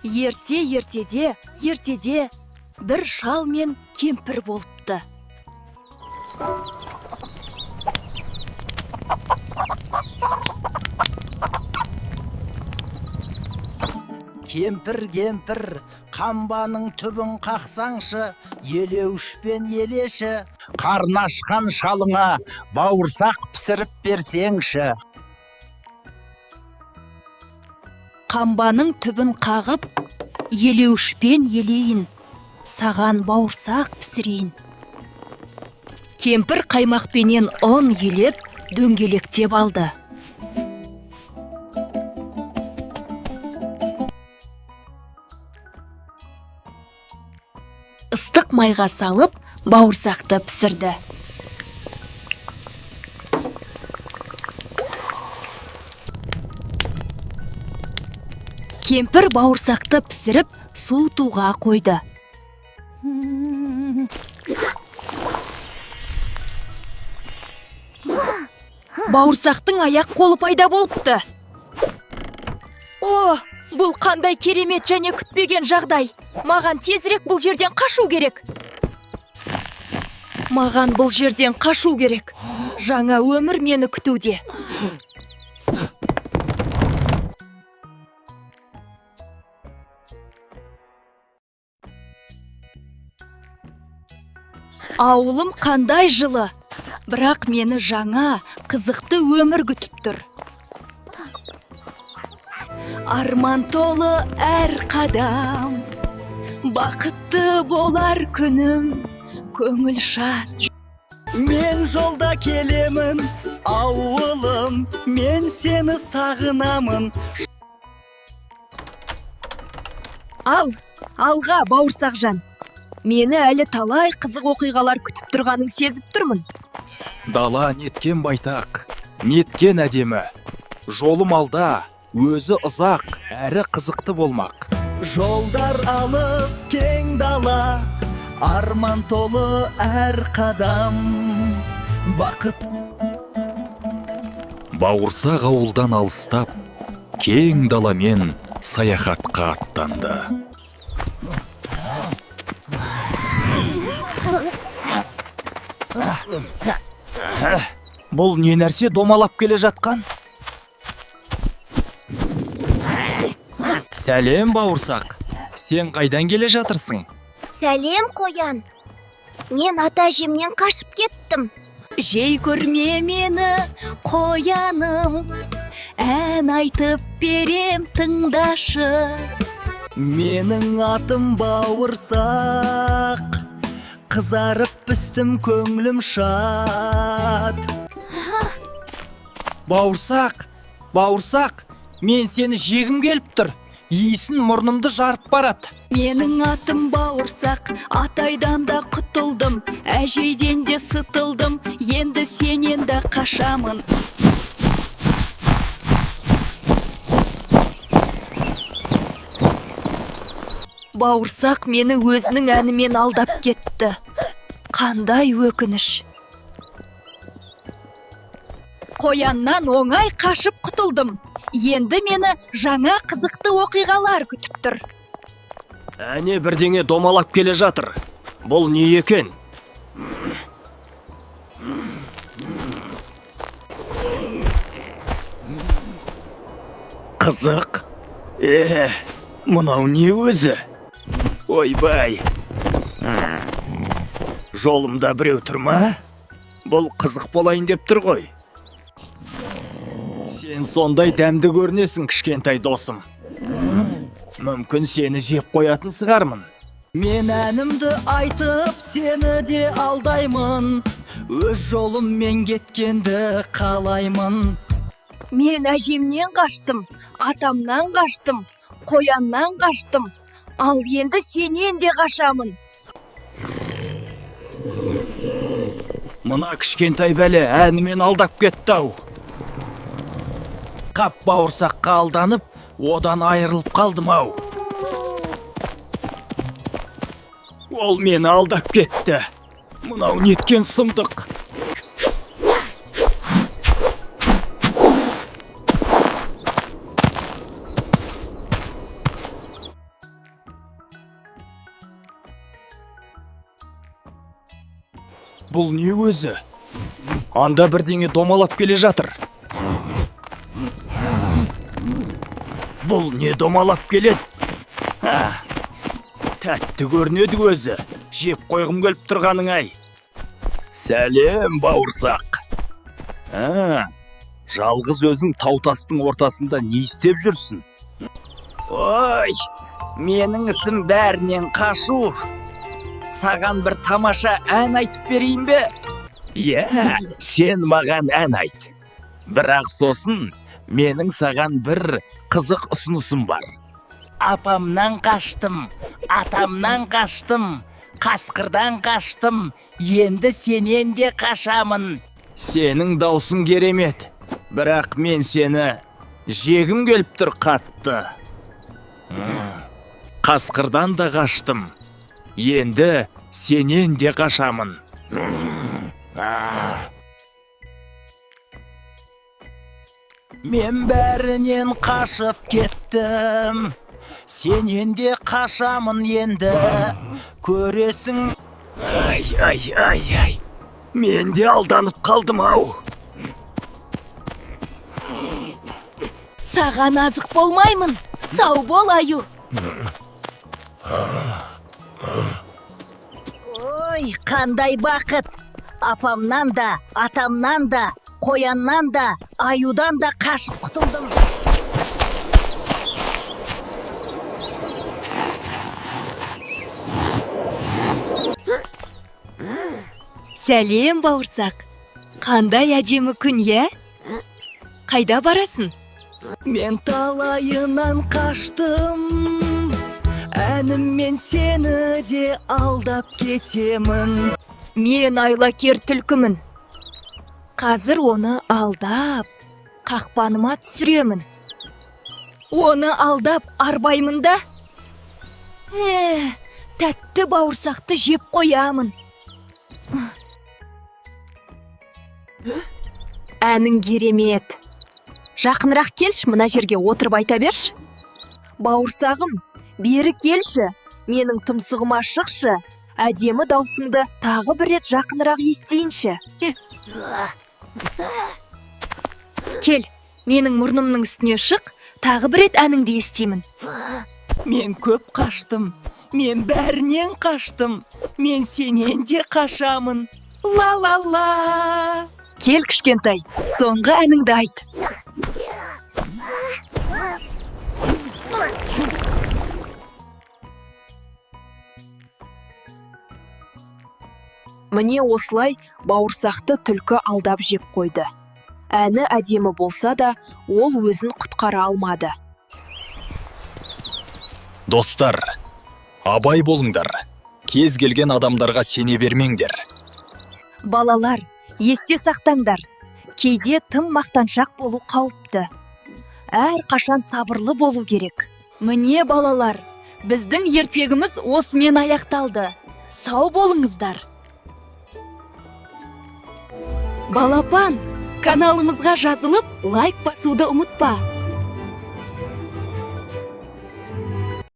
Ерте ертеде, ертеде бір шал мен кемпір болыпты. Кемпір, кемпір, қамбаның түбін қақсаңшы, елеуішпен елеші, қарны ашқан шалыңа бауырсақ пісіріп берсеңші. Қамбаның түбін қағып, елеуішпен елейін, саған бауырсақ пісірейін. Кемпір қаймақпенен ұн елеп, дөңгелектеп алды. Ыстық майға салып, бауырсақты пісірді. Кемпір бауырсақты пісіріп, суытуға қойды. Бауырсақтың аяқ қолы пайда болыпты. О, бұл қандай керемет және күтпеген жағдай! Маған тезірек бұл жерден қашу керек. Маған бұл жерден қашу керек. Жаңа өмір мені күтуде. Ауылым қандай жылы, бірақ мені жаңа, қызықты өмір күтіп тұр. Арман толы әр қадам, бақытты болар күнім, көңіл шат. Мен жолда келемін, ауылым, мен сені сағынамын. Ал, алға, бауырсақжан. Мені әлі талай қызық оқиғалар күтіп тұрғанын сезіп тұрмын. Дала неткен байтақ, неткен әдемі. Жолым алда, өзі ұзақ, әрі қызықты болмақ. Жолдар алыс, кең дала, арман толы әр қадам. Бақыт Бауырсақ ауылдан алыстап, кең даламен саяхатқа аттанды. Бұл не нәрсе домалап келе жатқан? Сәлем, бауырсақ. Сен қайдан келе жатырсың? Сәлем, қоян. Мен ата әжемнен қашып кеттім. Жей көрме мені, қояным, ән айтып берем, тыңдашы. Менің атым бауырсақ, қызарып пістім, көңілім шат. Бауырсақ, бауырсақ, мен сені жегім келіп тұр. Иісін мұрнымды жарып барады. Менің атым бауырсақ, атайдан да құтылдым, әжейден де сытылдым, енді сенен де қашамын. Бауырсақ мені өзінің әнімен алдап кетті. Қандай өкініш. Қояннан оңай қашып құтылдым. Енді мені жаңа қызықты оқиғалар күтіп тұр. Әне бірдеңе домалап келе жатыр. Бұл не екен? Қызық. Е, мынау не өзі? Ойбай. Жолымда біреу тұр ма? Бұл қызық болайын деп тұр ғой. Сен сондай дәмді көрінесің, кішкентай досым. Мүмкін, сені жеп қоятын шығармын. Мен әнімді айтып, сені де алдаймын. Өз жолыммен кеткенді қалаймын. Мен әжемнен қаштым, атамнан қаштым, қояннан қаштым. Ал енді сенен де қашамын. Мына кішкентай бәле әнімен алдап кетті ау. Қап, бауырсаққа алданып, одан айырылып қалдым ау. Ол мені алдап кетті. Мынау неткен сұмдық? Бұл не өзі? Анда бірдеңе домалап келе жатыр. Бұл не домалап келеді? Ха, тәтті көрінеді өзі. Жеп қойғым келіп тұрғаның ай. Сәлем, бауырсақ. А, жалғыз өзің тау тастың ортасында не істеп жүрсің? Ой, менің ісім бәрінен қашу. Саған бір тамаша ән айтып берейін бе? Иә, сен маған ән айт. Бірақ сосын менің саған бір қызық ұсынысым бар. Апамнан қаштым, атамнан қаштым, қасқырдан қаштым, енді сенен де қашамын. Сенің даусың керемет, бірақ мен сені жегім келіп тұр қатты. Қасқырдан да қаштым, енді сенен де қашамын. Мен бәрінен қашып кеттім, сенен де қашамын енді. Көресің. Ай, ай, ай, ай. Мен де алданып қалдым ау. Саған азық болмаймын. Сау бол, аю. Ой, қандай бақыт! Апамнан да, атамнан да, қояннан да, аюдан да қашып құтылдым. Сәлем, бауырсақ. Қандай әдемі күн, иә? Қайда барасың? Мен талайынан қаштым, әніммен сені де алдап кетемін. Мен айлакер түлкімін. Қазір оны алдап, қақпаныма түсіремін. Оны алдап арбаймын да. Ә, тәтті бауырсақты жеп қоямын. Әнің керемет. Жақынырақ келші, мына жерге отырып айта берші. Бауырсағым, бері келші, менің тұмсығыма шықшы. Әдемі даусыңды тағы бір рет жақынырақ естейінші. Кел, менің мұрнымның үстіне шық, тағы бір рет әніңді естимін. Мен көп қаштым, мен бәрінен қаштым, мен сенен де қашамын. Ла-ла-ла. Кел, кішкентай, соңғы әніңді айт. Міне, осылай бауырсақты түлкі алдап жеп қойды. Әні әдемі болса да, ол өзін құтқара алмады. Достар, абай болыңдар. Кез келген адамдарға сене бермеңдер. Балалар, есте сақтаңдар. Кейде тым мақтаншақ болу қауіпті. Әр қашан сабырлы болу керек. Міне, балалар, біздің ертегіміз осымен аяқталды. Сау болыңыздар. Балапан, каналымызға жазылып, лайк басуды ұмытпа.